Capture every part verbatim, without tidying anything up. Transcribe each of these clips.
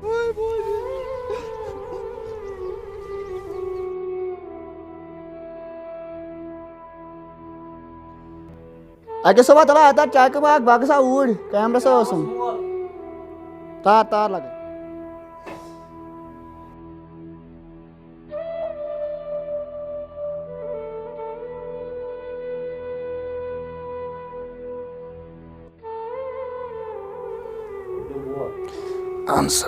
اَکہِ صٲبا، تَلہٕ اَتھ چاے کَپ اَکھ، بہٕ گژھٕ ہا اوٗرۍ، کیمرَس اوسُم۔ تار، تار لَگٲے۔ اہن سا۔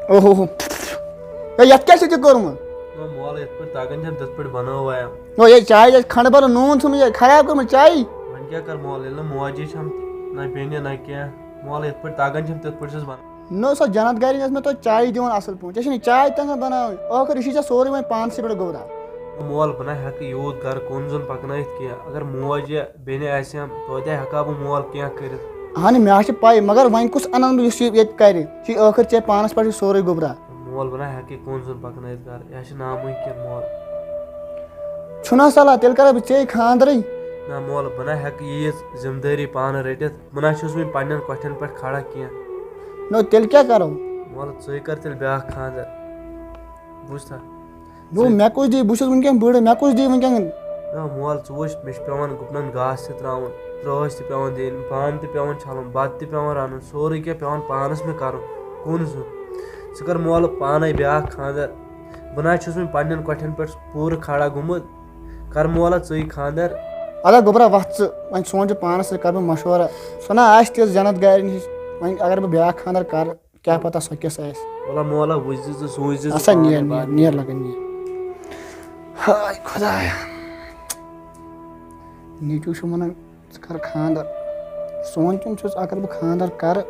اوہو۔ ہے، یتھ کیٛاہ چھُ ژےٚ کوٚرمُت؟ نہ، مول یتھ پٲٹھۍ تگان چھم، تِتھ پٲٹھۍ بناوو وایام۔ نو، یے چاے، یے کھنڈٕ بَرُن نوٗن ژھُنمُت، یے خراب گٔمٕژ چاے۔ وۄنۍ کیٛاہ کر مول، ییٚلہِ نہٕ موجی چھم، نہ بیٚنہِ، نہ کینٛہہ۔ مول یتھ پٲٹھۍ تگان چھم، تِتھ پٲٹھۍ چھُس بناوان۔ نہ، سۄ جنت گرِ ٲس مےٚ توتہِ چایہِ دِوان اصل پٲٹھۍ۔ ژےٚ چھے نہٕ چاے تہِ آسان بناوٕنۍ۔ ٲخٕر یہِ چھُے ژےٚ سورُے وۄنۍ پانسٕے پٮ۪ٹھ گوٚبرا۔ مول، بہٕ نہ ہٮ۪کہٕ یوٗت گرٕ کُن زوٚن پکنٲیِتھ کینٛہہ۔ اگر موج یا بیٚنہِ آسہِ ہم، توتہِ ہٮ۪کہٕ ہا بہٕ مول کینٛہہ کٔرِتھ۔ اہن، مےٚ ہا چھِ پَے، مگر وۄنۍ کُس اَنَن بہٕ یُس یہِ ییٚتہِ کَرِ؟ یہِ چھِ ٲخٕر ژےٚ پانَس پٮ۪ٹھ چھُ سورُے گوٚبرا۔ مول، بہٕ نہ ہٮ۪کہٕ یہِ کُن زوٚن پکنٲیِتھ گرٕ۔ یہِ ہا چھِ نامُمکِن، مول۔ چھُنہ صلاح، تیٚلہِ کَرے بہٕ ژےٚ خانٛدرٕے۔ نہ مول، بہٕ نہ ہٮ۪کہٕ ییٖژ ذمہٕ دٲری پانہٕ رٔٹِتھ۔ بہٕ نہ چھُس وۄنۍ پننٮ۪ن کۄٹھٮ۪ن پٮ۪ٹھ کھڑا کینٛہہ۔ نو، تیٚلہِ کیٛاہ کَرو؟ مول، ژٕے کر تیٚلہِ بیٛاکھ خانٛدر۔ بوٗزتھا؟ نو، ژٕ مےٚ کُس دی؟ بہٕ چھُس وٕنکٮ۪ن بٕڑٕ، مےٚ کُس دی وٕنکٮ۪ن؟ نہ مول، ژٕ وٕچھ، مےٚ چھُ پٮ۪وان گُپنن گاسہٕ تہِ ترٛاوُن، ترٛٲش تہِ پٮ۪وان دِنۍ، بانہٕ تہِ پٮ۪وان چھلُن، بتہٕ تہِ پٮ۪وان رنُن، سورُے کینٛہہ پٮ۪وان پانس مےٚ کرُن۔ کُن زوٚن؟ ژٕ کر مولہٕ پانے بیٛاکھ خانٛدر۔ بہٕ نہ چھُس وۄنۍ پننٮ۪ن کۄٹھٮ۪ن پٮ۪ٹھ پوٗرٕ کھڑا گوٚمُت۔ کر مولا ژٕے خانٛدر۔ ادا گوٚبرا، وَتھ ژٕ، وۄنۍ سونٛچ پانَس سۭتۍ، کَرٕ بہٕ مَشوَرٕ۔ سۄ نا آسہِ تِژھ جنت گارِ ہِش، وۄنۍ اگر بہٕ بیٛاکھ خانٛدر کَرٕ، کیٛاہ پَتہ سۄ کِژھ آسہِ۔ وَلا مولا، وٕچھ زِ ژٕ، سوٗنٛچ زِ ژٕ اَسا پانَے نیر، نیر، باقٕے۔ نیر لگان نیر۔ ہاے خۄدایا، نیٚچوٗ چھُ وَنان، ژٕ کر خانٛدر۔ سونٛچان چھُس، اگر بہٕ خانٛدر کرٕ،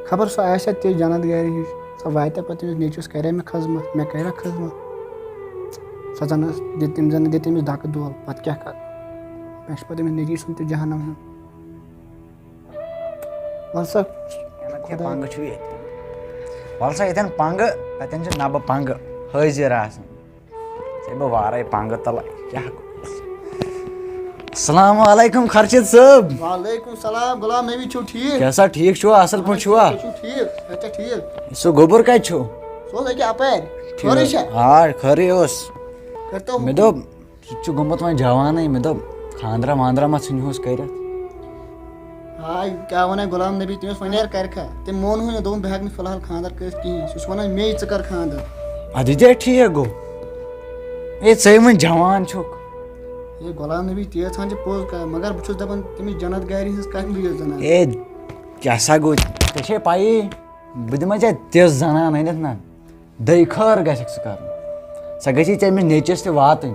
خبر سۄ آسیا تہِ جنت گرِ ہِش، سۄ واتیا پتہٕ تٔمِس نیٚچوِس، کریا مےٚ خدمت، مےٚ کریا خدمت۔ سۄ زن ٲس، دِ-، تٔمۍ زن دِ تٔمِس دکہٕ دول، پتہٕ کیٛاہ کرٕ؟ مےٚ چھُ پتہٕ تٔمِس نیٚچوِ سُنٛد تہِ جہنم ہیوٚن۔ وَلہٕ سا، یَنہٕ کیٛاہ خۄدایا۔ پنٛگہٕ چھُ ییٚتہِ؟ وَلہٕ سا، ییٚتٮ۪ن پنٛگہٕ، تَتٮ۪ن چھُ نَبہٕ پنٛگہٕ حٲضِر آسان۔ ژےٚ بہٕ وارَے پنٛگہٕ تَلَے، کیٛاہ گوٚو؟ السلام علیکم خرشد صٲب۔ وعلیکم السلام، غلام نبی چھِو ٹھیٖک؟ کیٛاہ سا ٹھیٖک چھُوا؟ اَصٕل پٲٹھۍ چھُوا؟ تُہۍ چھِو ٹھیٖک؟ صحت چھا ٹھیٖک؟ سُہ گوٚبُر کَتہِ چھُ؟ سُہ اوس أکیٛاہ اَپارِ۔ ٹھیٖک۔ خٲرٕے چھا؟ آ، خٲرٕے اوس۔ کٔرۍتو مےٚ حُکُم۔ دوٚپ، سُہ تہِ چھُ گوٚمُت وۄنۍ جوانٕے، مےٚ دوٚپ، خانٛدرا وانٛدرا ما ژھٕنہِ ہوس کٔرِتھ؟ ہاے، کیٛاہ وَنان غلام نبی، تٔمِس وَنہِ یارٕ کَرِ کھا؟ تٔمۍ مون ہُے نہٕ، دوٚپُن، بہٕ ہٮ۪کہٕ نہٕ فی الحال خانٛدر کٔرِتھ کِہیٖنۍ۔ سُہ چھُ وَنان، مے ژٕ کَر خانٛدر۔ اَدٕ یہِ تہِ ہے ٹھیٖک گوٚو۔ ہے، ژٕے وۄنۍ جوان چھُکھ۔ ہے غلام نبی، تیٖژ ہن چھِ پوٚز کَتھ، مگر بہٕ چھُس دَپان، تٔمِس جنت گارِ ہٕنٛز کَتھ بہٕ یہِ زَنان۔ ہے، کیٛاہ سا گوٚو؟ ژےٚ چھے پَیی، بہٕ دِمے ژےٚ تِژھ زَنان أنِتھ نہ۔ دٔے خٲر گژھکھ ژٕ کَرُن۔ سۄ گژھی ژےٚ أمِس نیٚچوِس تہِ واتٕنۍ۔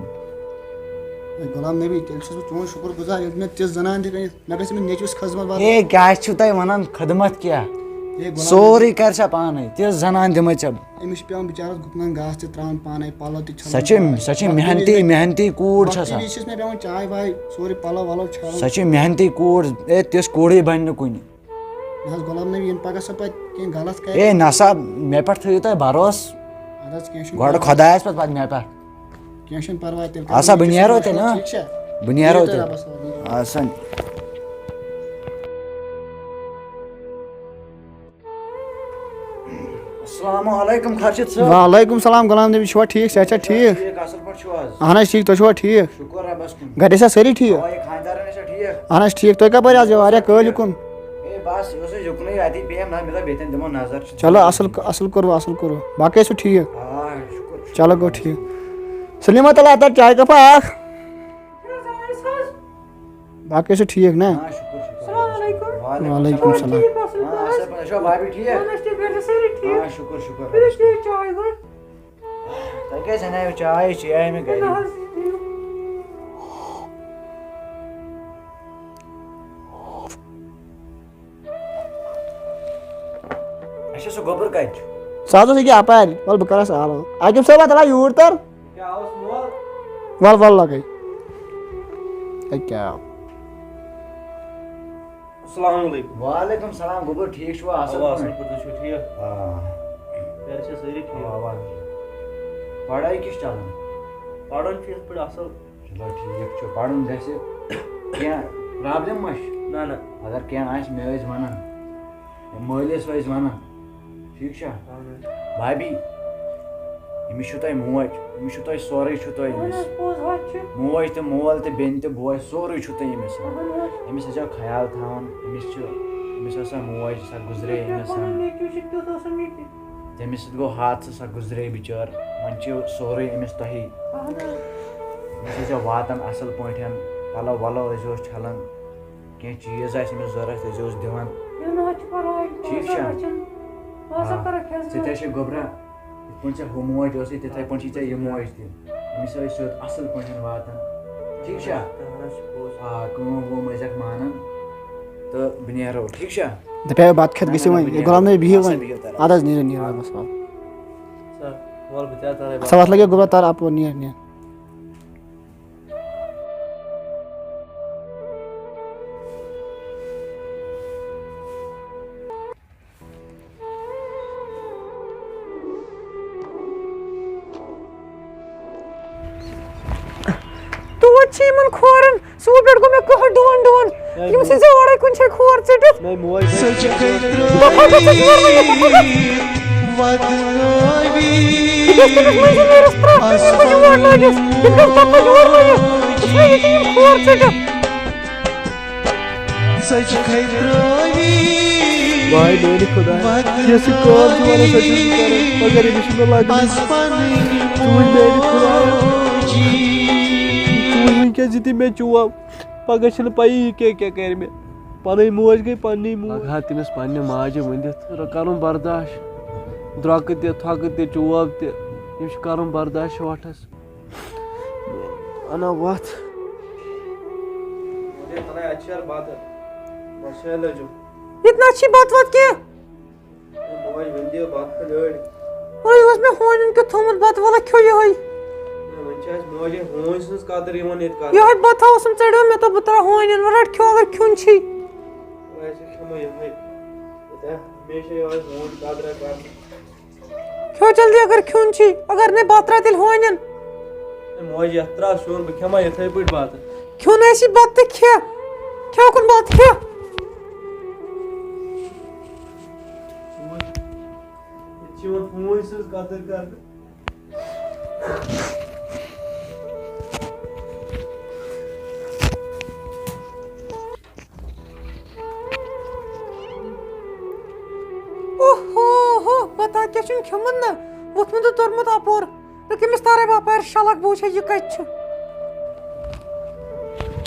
اے غلام نبی، تیٚلہِ چھُس بہٕ چون شُکُر گُزار، ییٚلہِ مےٚ تِژھ زنان دِژ أمِس، مےٚ گژھِ أمِس نیٚچوِس خدمت واتٕنۍ۔ اے، کیٛاہ چھُو تۄہہِ وَنان خدمت کیٛاہ؟ اے غلام سورُے کَرِ سۄ پانَے، تِژھ زنان دِمَے ژےٚ بہٕ۔ أمِس چھُ پٮ۪وان بِچارَس گُپنَن گاسہٕ تہِ ترٛاوُن پانَے، پَلو تہِ چھَلٕنۍ سۄ چھِ، پانَے۔ سۄ چھِ وقتہٕ محنتی، وِزِ، محنتی کوٗر چھےٚ وقتہٕ سۄ۔ وِزِ چھِس مےٚ پٮ۪وان چاے واے، سورُے پَلو وَلو چھَلُن۔ سۄ چھِ محنتی کوٗر، اے، تِژھ کوٗرٕے بَنہِ نہٕ کُنہِ۔ نہ حظ، غلام نبی، یِنہٕ پگاہ سۄ پتہٕ کینٛہہ غلط کرِ۔ اے نسا، مےٚ پٮ۪ٹھ تھٲیِو تۄہہِ بھروسہٕ۔ اَدٕ حظ، کینٛہہ چھُنہٕ گۄڈٕ پرواے۔ خۄدایَس پٮ۪ٹھ، پتہٕ مےٚ پٮ۪ٹھ۔ کینٛہہ چھُنہٕ پرواے، تیٚلہِ کرو آسا، بہٕ نیٚچوِس نیرو مشورٕ، تیٚلہِ، ہاں؟ ٹھیٖک چھا؟ بہٕ نیرو بِہِو تُہۍ تیٚلہِ۔ رۄبَس حوالہٕ، بِہِو۔ آسا۔ السلام علیکم خرشد صٲب۔ وعلیکم السلام غلام نبی، چھُوا ٹھیٖک؟ صحت چھا ٹھیٖک؟ ٹھیٖک، اَصٕل پٲٹھۍ چھِو حظ؟ اہن حظ، ٹھیٖک، تُہۍ چھِوا ٹھیٖک؟ شُکُر رۄبَس کُن۔ گرِ ٲسا سٲری ٹھیٖک؟ اَوا، یہِ خانٛدارَن ٲسیا ٹھیٖک؟ اہن حظ ٹھیٖک، تُہۍ کَپٲرۍ حظ یِوان؟ واریاہ کٲلۍ یُکُن۔ اے بس، یہِ اوسُس یُکنُے، اَتی پیٚیَم نظر، مےٚ دوٚپ ییٚتٮ۪ن دِمو نظر۔ چلو، اَصٕل، اَصٕل کوٚروٕ، اَصٕل کوٚروٕ۔ باقٕے ٲسِو ٹھیٖک؟ آ، شُکُر، شُکُر۔ چلو، گوٚو ٹھیٖک۔ سلیمہ، تَلہٕ اَتھ چاے کَپا اَکھ۔ باقٕے ٲسِو ٹھیٖک نا؟ آ، شُکُر، شُکُر۔ السلام علیکم۔ وعلیکم وعلیکم السلام۔ السلام۔ ٹھیٖک، اَصٕل آ، پٲٹھۍ۔ اَصٕل پٲٹھۍ۔ تُہۍ چھِوا بھابھی ٹھیٖک؟ اہن حظ، ٹھیٖک، گرِ چھا سٲری ٹھیٖک؟ آ، شُکر، شُکر۔ تُہۍ حظ چیٚیِو چاے گۄڈٕ۔ تۄہہِ کیٛازِ اَنیو چاے؟ یہِ چیٚیاے مےٚ گرِ۔ نہ حظ۔ اچھا، سُہ گوٚبُر کَتہِ چھُ؟ سُہ حظ اوس ییٚکیٛاہ اَپارِ۔ وَلہٕ بہٕ کَرَس آلو۔ عاقب صٲبا، تَلہٕ ہا یوٗرۍ تَر۔ کیٛاہ اوس مول؟ وَلہٕ، وَلہٕ لَگَے۔ ہے کیٛاہ؟ السلام علیکم۔ وعلیکم السلام، گوٚبُر، ٹھیٖک چھُوا؟ اَصٕل اَوا، اَصٕل پٲٹھۍ؟ پٲٹھۍ، تُہۍ چھِو ٹھیٖک؟ آ۔ گَرِ چھا سٲری ٹھیٖک؟ اَوا، اَوا۔ پَڑھٲے کِژھ چَلان؟ پَرُن چھُ یِتھ پٲٹھۍ اَصٕل۔ چلو، ٹھیٖک چھُ، پَرُن گژھِ۔ کینٛہہ پرابلم ما چھِ؟ نہ، نہ۔ اگر کینٛہہ آسہِ، مےٚ ٲسۍ ونان، یا مٲلِس ٲسۍ ونان۔ ٹھیٖک چھا؟ اہن حظ۔ بھابھی، أمِس چھُو تۄہہِ موج، أمِس چھُو تۄہہِ سورُے چھُو تۄہہِ اہن أمِس۔ حظ، پوٚز حظ چھُ۔ موج تہِ، مول تہِ، بیٚنہِ تہِ، بوے، سورُے چھُو تۄہہِ أمِس۔ اہن حظ۔ أمِس ٲسۍزیو خیال تھاوان، أمِس چھُ، أمِس ٲس سۄ موج، سۄ گُزرے أمِس۔ پَنُن نیٚچوٗ چھُ، تیُتھ اوسُم یہِ تہِ۔ تٔمِس سۭتۍ گوٚو حادثہٕ، سۄ گُزرے بِچٲر۔ وۄنۍ چھُ سورُے أمِس تۄہی۔ اہن حظ۔ أمِس ٲسۍزیو واتان اَصٕل پٲٹھۍ، پَلو وَلو ٲسۍزیوس چھَلان۔ کینٛہہ چیٖز آسہِ أمِس ضوٚرَتھ، أسۍ اوس دِوان۔ کینٛہہ نہ حظ چھُ پَرواے، ٹھیٖک چھا؟ بہٕ ہسا آ۔ کَرٕ کھٮ۪س ژٕ تہِ بہٕ۔ چھے گوٚبرا، یِتھ پٲٹھۍ ژےٚ ہُہ موج ٲسٕے، تِتھَے پٲٹھۍ چھِ ژےٚ یہِ موج تہِ۔ أمِس ٲسۍ سیوٚد اَصٕل پٲٹھۍ واتان، ٹھیٖک چھا؟ اہن حظ، چھُ پوٚز۔ آ، کٲم وٲم ٲسۍزٮ۪کھ مانان تہٕ بہٕ نیرو، ٹھیٖک چھا؟ دَپیٛاو بَتہٕ کھٮ۪تھ نہ، گٔژھِو نہ، نہ، وۄنۍ، بہٕ یہِ نیرو۔ غلام نبی بِہِو اَسا وۄنۍ۔ بِہِو تَلہٕ۔ اَدٕ حظ، نیٖرِو، نیٖرِو، اَدٕ حظ، وَسلام۔ سَر، وَلہٕ بہٕ تہِ حظ تَلَے اَسا وَتھ لَگیو گوٚبرا تَر اَپور، نیر، نیر۔ توتہِ چھِ یِمن کھورن، صُبحہٕ پٮ۪ٹھ گوٚو مےٚ قہر ڈُوان ڈُوان۔ ہے یِم مو-، سٕنٛزِ اورے کُنہِ جایہِ کھور ژٔٹِتھ۔ ہے موج۔ دَپان گژھِ یور لٲگِتھ، دَپان گژھِ۔ یہِ گژھِ تٔمِس مٔنٛزِم نیرَس ترٛٹھ، یہِ گژھِ یور لٲگِتھ، یہِ گژھِ دَپان یور لٲگِتھ۔ یہِ چھُنہ ییٚتہِ یِم کھور ژٔٹِتھ۔ سۄ چھِ کھَے ترٛٲوی۔ واے میٛانہِ خۄدایا، یۄس یہِ کٲم چھِ وَنان، سۄ چھُس بہٕ کَران، مگر أمِس چھُنہٕ لَگان۔ ژٕ وٕچھ میٛانہِ خۄدایا، ژٕ وٕچھ وٕنۍکٮ۪س یہِ تہِ مےٚ چوب، پَگاہ چھِنہٕ پَیی یہِ کیٛاہ کیٛاہ کَرِ مےٚ۔ پَنٕنۍ موج گٔے پَننی موج۔ لَگہٕ ہا تٔمِس پنٛنہِ ماجہِ ؤنِتھ، کَرُن برداش، درٛۄکہٕ تہِ، تھۄکہٕ تہِ، چوب تہِ، یِم چھِ کَرُن برداش شوٹھَس۔ انا وتھ۔ مجھے تھوڑا اچھا بات ہے۔ بس ہے لجو۔ ییٚتہِ نہ چھِ بتہٕ وتہٕ کینٛہہ۔ ہے موج، وۄنۍ دِیو بتہٕ پھٔلۍ أڑۍ۔ وۄنۍ اوس مےٚ ہونٮ۪ن کیُتھ تھوٚمُت بتہٕ، وَلہٕ کھیوٚو یِہوٚے۔ ہے وۄنۍ چھِ اَسہِ موجے ہونۍ سٕنٛز قدر یِوان ییٚتہِ کرنہٕ۔ یِہوٚے بتہٕ اوسُم ژٔٹِتھ، مےٚ دوٚپ بہٕ ترٛاوٕ ہونٮ۪ن، وۄنۍ رَٹ کھیوٚو اگر کھیوٚن چھُے۔ وۄنۍ ٲسۍ کھٮ۪مو یِہوٚے۔ ییٚتہِ ہمیشہ یِہوٚے ہونۍ قدرا کرنہٕ۔ کھیو جلدی اگر کھیوٚن چھُے، اگر نَے بتہٕ ترٛاو تیٚلہِ ہونٮ۪ن۔ ہے موج، یَتھ ترٛاو سیُن، بہٕ کھٮ۪مہٕ ہا یِتھَے پٲٹھۍ بَتہٕ۔ کھیوٚن آسی بَتہٕ تہٕ کھےٚ۔ کھےٚ اُکُن بَتہٕ کھےٚ۔ ییٚتہِ چھِ یِوان ہونۍ سٕنٛز قدٕر کرنہٕ۔ اوہو ہو، بتا کیٛاہ چھُم کھیوٚمُت نہ، ووٚتھمُت تہٕ توٚرمُت اَپور۔ رُک أمِس تارے باپارِ شلک، بہٕ وٕچھے یہِ کَتہِ چھُ۔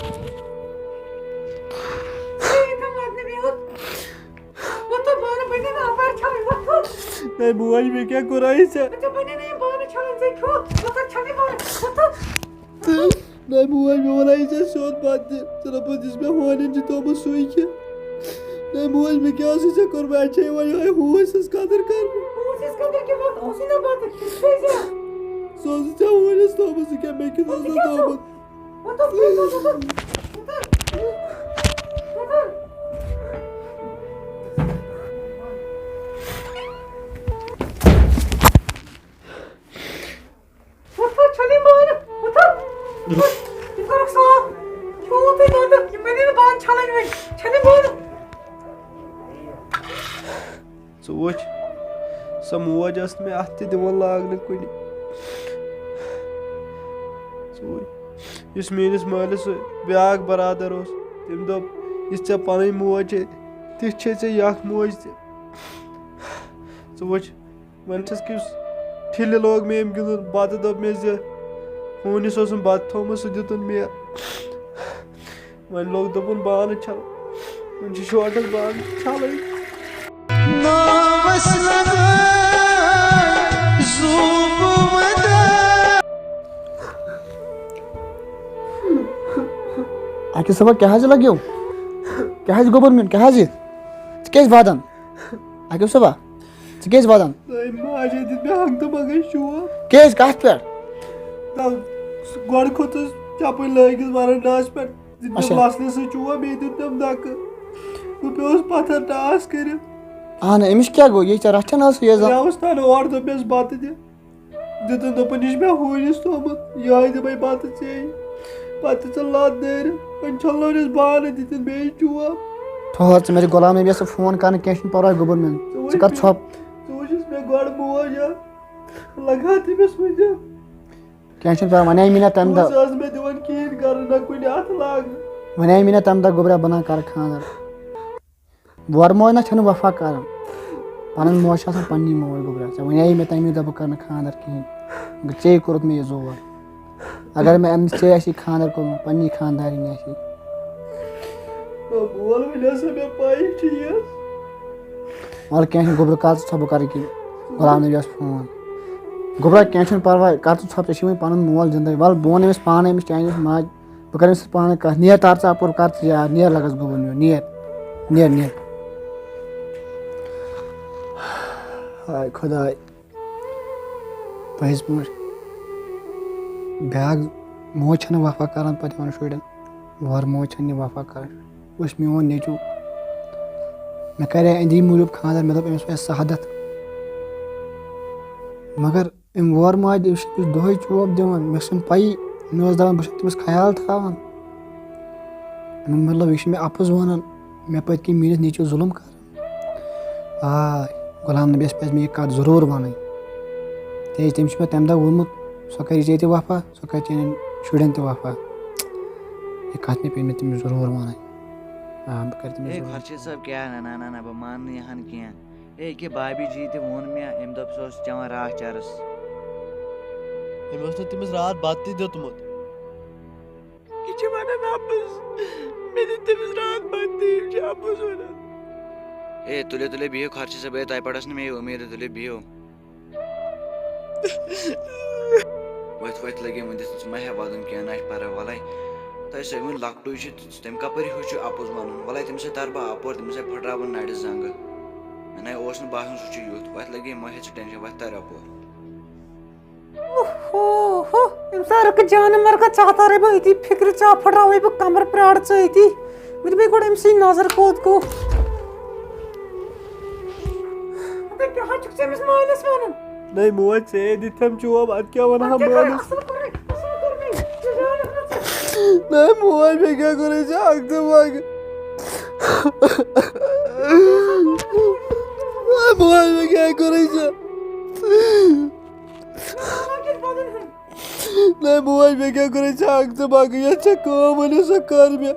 ہے، یہِ کَم واتنہٕ مےٚ یوت؟ وۄتھ تہٕ بانہٕ بَنے نہٕ اَپارِ چھَلٕنۍ، وۄتھ تہٕ۔ ہے بوے، مےٚ کیٛاہ کوٚرہاے ژےٚ؟ ژےٚ بَنے نہٕ یِم بانہٕ چھَلٕنۍ، ژےٚ کھیوٚو۔ وۄتھ تہٕ چھَلٕنۍ بانہٕ، وۄتھ تہٕ۔ نہ بوے، مےٚ وَنان یہِ ژےٚ سیوٚد پَتہٕ تہِ۔ ژےٚ دوٚپُتھ یُس مےٚ ہونٮ۪ن چھُ تھوٚومُت سُے کھےٚ۔ نہ بوے، مےٚ کیٛاہ اوسُے ژےٚ کوٚرمُت؟ اَتہِ چھےٚ یِوان یِہوٚے ہوٗنۍ سٕنٛز قدٕر کَرنہٕ۔ ہوٗنۍ سٕنٛز قدٕر کیٛاہ؟ وۄتھ اوسُے نہ بَتہٕ کھیوٚن، کھیٚیہِ زِ۔ سُہ اوسُے ژےٚ ہونٮ۪س تھوٚومُت، سُہ کیٛاہ مےٚ کیُتھ اوس نہٕ تھوٚومُت؟ وۄتھ ژٕ کھیٚے زِ۔ وۄتھ، وۄتھ، وۄتھ، وۄتھ۔ وۄتھ۔ وۄتھ، وۄتھ، چھَل یِم بانہٕ۔ وۄتھ، وۄتھ۔ یِم کَرُکھ صاف۔ کھیوٚوُ تۄہہِ دۄدٕ۔ یِم بَنے نہٕ بانہٕ چھَلٕنۍ وۄنۍ۔ چھَل یِم بانہٕ۔ ژٕ وٕچھ، سۄ موج ٲس نہٕ مےٚ اَتھٕ تہِ دِوان لاگنہٕ کُنہِ۔ ژٕ وٕچھ، یُس میٛٲنِس مٲلِس سُہ بیٛاکھ برادر اوس، تٔمۍ دوٚپ، "یِژھ ژےٚ پَنٕنۍ موج چھے، تِژھ چھے ژےٚ یہِ اَکھ موج تہِ۔" ژٕ وٕچھ، وۄنۍ چھَس کِس ٹھِلہِ لوگ مےٚ أمۍ گِنٛدُن۔ بَتہٕ دوٚپ مےٚ زِ ہوٗنِس اوسُم بَتہٕ تھوٚومُت، سُہ دیُتُن مےٚ۔ وۄنۍ لوگ دوٚپُن بانہٕ چھَل۔ وۄنۍ چھِ شوٹَس بانہٕ چھَلٕنۍ۔ ناوَس لَگٲے زوٗ بہٕ وَدان۔ اَکہِ صٲبا، کیٛاہ حظ لَگیو؟ کیٛاہ حظ گوٚبُر میون؟ کیٛاہ حظ یہِ؟ ژٕ کیٛازِ وَدان؟ اَکہِ صٲبا، ژٕ کیٛازِ وَدان؟ ہے ماجے دیُت مےٚ ہنٛگتہٕ منٛگَے شوب۔ کیٛازِ؟ کَتھ پٮ۪ٹھ؟ تَو سُہ گۄڈٕ کھوٚتُس چَپٕنۍ لٲگِتھ وَرَنٛڈاہَس پٮ۪ٹھ۔ دیُت مےٚ اچھا۔ لَسنہٕ سۭتۍ چوب، بیٚیہِ دیُت تٔمۍ دَکہٕ۔ بہٕ پیوٚوُس پَتھَر ٹاس کٔرِتھ۔ اَہَن، أمِس کیٛاہ گوٚو؟ یہِ ژےٚ رَچھَن حظ یہِ زَن۔ مےٚ اوس تَنہٕ اورٕ دوٚپ مےٚ بَتہٕ دِ۔ دیُتُن، دوٚپُن، "یہِ چھُ مےٚ ہوٗنِس تھوٚومُت، یِہوٚے دِمَے بَتہٕ ژےٚ۔" پتہٕ ژٕ لد نٲرِتھ، وۄنۍ چھلنٲونس بانہٕ دِتِتھ بیٚیہِ چوب۔ ٹھٔہر، ژٕ مےٚ چھُ غلام نبی یس فون کرنہٕ، کینٛہہ چھُنہٕ پرواے گوٚبُر میون۔ ژٕ وٕچھ ژٕ کر مےٚ، ژھۄپ۔ ژٕ وٕچھُس مےٚ گۄڈٕ موج ہا، لگہٕ ہا تٔمِس وٕنہِ۔ کینٛہہ چھُنہٕ پرواے، وۄنۍ آیہِ مےٚ نہ تَمہِ دۄہ۔ پونٛسہٕ ٲس مےٚ دِوان کِہیٖنۍ کرنہٕ، نہ کُنہِ اَتھٕ لاگنہٕ۔ وۄنۍ آیہِ مےٚ نہ تَمہِ دۄہ گوٚبرا، بہٕ نہ کرٕ خانٛدر۔ وۄرٕ موج نہ چھَنہٕ وفا کران۔ پنٕنۍ موج چھِ آسان پننی موج گوٚبرا۔ ژےٚ وَنے مےٚ تَمی دۄہ بہٕ کرٕ نہٕ خانٛدر کِہیٖنۍ۔ ژےٚ کوٚرُتھ مےٚ یہِ زور۔ اگر مےٚ أمِس ژےٚ آسی خانٛدر کوٚرمُت، پننی خانٛدارِنۍ آسی۔ نہ، بول وۄنۍ ہسا مےٚ پَیی چھِ یہِ۔ وَلہٕ کینٛہہ چھُنہٕ گوٚبرا، کر ژٕ ژھۄپہٕ، بہٕ کرٕ ییٚکیٛاہ غلام نبیَس فون۔ گوٚبرا کینٛہہ چھُنہٕ پرواے، کر ژٕ ژھۄپہٕ، ژےٚ چھِ وۄنۍ پنُن مول زِندَے۔ وَلہٕ بہٕ وَنہٕ أمِس پانَے، أمِس چانہِ أمِس ماجہِ۔ بہٕ کرٕ أمِس سۭتۍ پانَے کَتھ۔ نیر تار ژٕ اَپور، کَر ژٕ یار، نیر لَگَس گوٚبُر میون، نیر، نیر، نیر۔ ہاے خۄداے، پٔزۍ پٲٹھۍ۔ بیٛاکھ موج چھَنہٕ وفا کران پَتہٕ یِمَن شُرٮ۪ن، وۄرٕ موج چھَنہٕ یہِ وفا کران۔ وٕچھ میون نیٚچوٗ، مےٚ کَرے أندی موٗجوٗب خانٛدر، مےٚ دوٚپ أمِس وَسہِ سعادت، مگر أمۍ وۄر ماجہِ، أمِس چھِ أمِس دۄہَے چوب دِوان۔ مےٚ چھَنہٕ پَیی، مےٚ اوس دَپان بہٕ چھُس تٔمِس خیال تھاوان۔ مےٚ مطلب، یہِ چھُ مےٚ اَپُز وَنان، مےٚ پٔتۍ کِنۍ میٛٲنِس نیٚچوِس ظُلُم کَران۔ آ، غلام نبیَس پَزِ مےٚ یہِ کَتھ ضروٗر وَنٕنۍ، کیٛازِ تٔمۍ چھُ مےٚ تَمہِ دۄہ ووٚنمُت، سۄ کَرِ ژےٚ تہِ وفا، سۄ کَرِ چانٮ۪ن شُرٮ۪ن تہِ وفا۔ یہِ کَتھ مےٚ پیٚیہِ مےٚ تٔمِس ضروٗر وَنٕنۍ۔ آ، بہٕ کَرٕ تٔمِس ہے، ضروٗر۔ خۄرشیٖد صٲب، کیٛاہ؟ نہ، نہ، نہ، نہ، بہٕ مانہٕ نہٕ یہِ ہَن کینٛہہ۔ ہے، ییٚکیٛاہ بابی جی تہِ ووٚن مےٚ، أمۍ دوٚپ سُہ اوس چٮ۪وان راتھ چرس۔ أمۍ اوس نہٕ تٔمِس راتھ بتہٕ تہِ دیُتمُت۔ یہِ چھِ ونان اپُز۔ مےٚ دیُت تٔمِس راتھ بتہٕ تہِ، یہِ چھِ اپُز ونان۔ ہے، تُلِو، تُلِو، بِہِو خۄرشیٖد صٲب، ہے، تۄہہِ پٮ۪ٹھ ٲس نہٕ مےٚ یہِ اُمید، تُلِو، بِہِو۔ وۄتھ، وۄتھ لگے وۄنۍ دِژ ژٕ مہ ہےٚ ودُن کینٛہہ، نہ چھِ پرواے۔ وَلَے، تۄہہِ سُہ وٕنہِ لۄکٹُے چھُ، تٔمۍ کَپٲرۍ ہیوٚچھ یہِ اَپُز وَنُن؟ وَلَے، تٔمِس ہے تَرٕ بہٕ اَپور، تٔمِس ہے پھٕٹراوٕ بہٕ نَرِ زنٛگہٕ۔ مےٚ نَے اوس نہٕ باسان سُہ چھُ یُتھ۔ وۄتھ لگے، مہ ہےٚ ژٕ ٹٮ۪نشَن، وۄتھ تَر اَپور۔ اوہو ہو، أمۍ سا رٕکہٕ جانہٕ مرگہ، ژٕ ہا تارے بہٕ أتی فِکرِ، ژٕ ہا پھٕٹراوے بہٕ کمر پرٛاڑ ژٕ أتی۔ مےٚ دِ بیٚیہِ گۄڈٕ أمۍ سٕے نظر کوٚت گوٚو۔ اَدٕ کیٛاہ حظ چھُکھ ژٕ أمِس مٲلِس وَنان؟ نَے موج، ژےٚ دِتھَم چوب، اَدٕ کیٛاہ وَنہٕ ہا مٲلِس؟ اَصٕل کوٚرُے، اَصٕل کوٚرُے۔ ژٕ زانَکھ نہٕ ژٕ۔ نَے موج، مےٚ کیٛاہ کوٚرُے ژےٚ اَکھ دۄہ وَنہِ؟ نَے موج، مےٚ کیٛاہ کوٚرُے ژےٚ؟ نَے موج، مےٚ کیٛاہ کوٚرُے ژےٚ اَکھ ژٕ باقٕے یۄس ژےٚ کٲم ؤنِو سۄ کَر مےٚ۔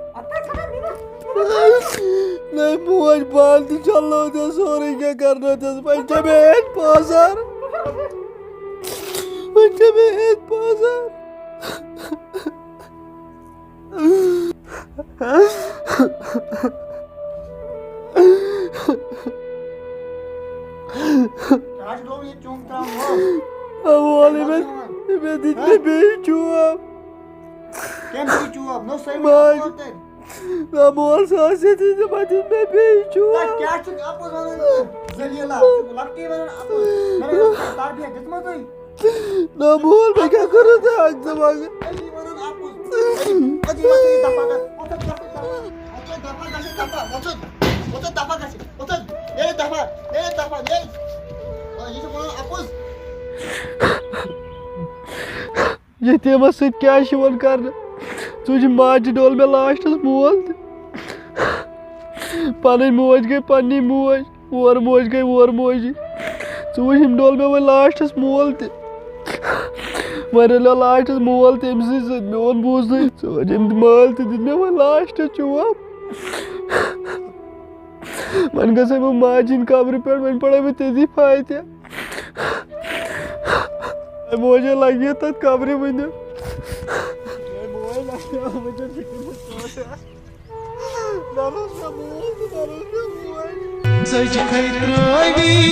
نَے موج، بال تہِ چھَلنو ژےٚ سورُے کینٛہہ کَرنو ژےٚ، وۄنۍ چھےٚ مےٚ ہیٚتھ پازار۔ وۄنۍ چھےٚ مےٚ ہیٚتھ پازار۔ کیٛاہ چھُ گوٚمُت یہِ چوٚنٛگ ترٛاوُن؟ اَوٕ وَلہٕ مےٚ، مےٚ دِتۍ مےٚ بیٚیہِ چوب۔ کٔمۍ دِتۍ چوب؟ نہ سٲری ماجہِ۔ اَپور تٔمۍ۔ نہ مول سُہ آسہِ ییٚتی تہٕ پَتہٕ دِتۍ مےٚ بیٚیہِ چوب۔ تۄہہِ کیٛاہ چھُ اَپُز وَنان ژٕ؟ ذٔلیٖلا، ژٕ چھُکھ لۄکٹی وَنان اَپُز۔ مےٚ ٲس تربیت دِژمٕژٕے۔ نہ مول، مےٚ کیٛاہ کوٚرُتھ ژےٚ اَکھ ژٕ مَگہٕ؟ أتی وَنان اَپُز۔ أتی، أتی وَتھ یہِ دَفعہ کَر۔ وَتھ، وَتھ، وَتھ، وَتھ، دَفعہ گژھِ، دَفعہ، وَتھ، وَتھ، دَفعہ گژھِ، وَتھ۔ یے دَفعہ، یے دَفعہ، یے۔ آ، یہِ چھُ وَنان اَپُز۔ یتیٖمس سۭتۍ کیٛاہ چھِ یِوان کرنہٕ؟ ژٕ وٕچھ، ماجہِ ڈوٚل مےٚ لاسٹس مول تہِ۔ پنٕنۍ موج گٔے پننی موج، وۄر موج گٔے وۄر موجی۔ ژٕ وٕچھ، أمۍ ڈوٚل مےٚ وۄنۍ لاسٹس مول تہِ۔ وۄنۍ رلیو لاسٹس مول تہِ أمۍ سٕے سۭتۍ، میون بوٗزنٕے۔ ژٕ وٕچھ، أمۍ مٲلۍ تہِ دیُت مےٚ وۄنۍ لاسٹس چوب۔ وۄنۍ گژھے بہٕ ماجہِ ہِنٛدِ قبرِ پٮ۪ٹھ، وۄنۍ پرے بہٕ تٔتی فاتحہ۔ اے موجے لگہِ تتھ قبرِ وُنہِ۔ اے موج لگہِ وُنہِ۔ نہ روز مےٚ موج، نہ روز مےٚ موج۔ سجہِ کھے ترٲوی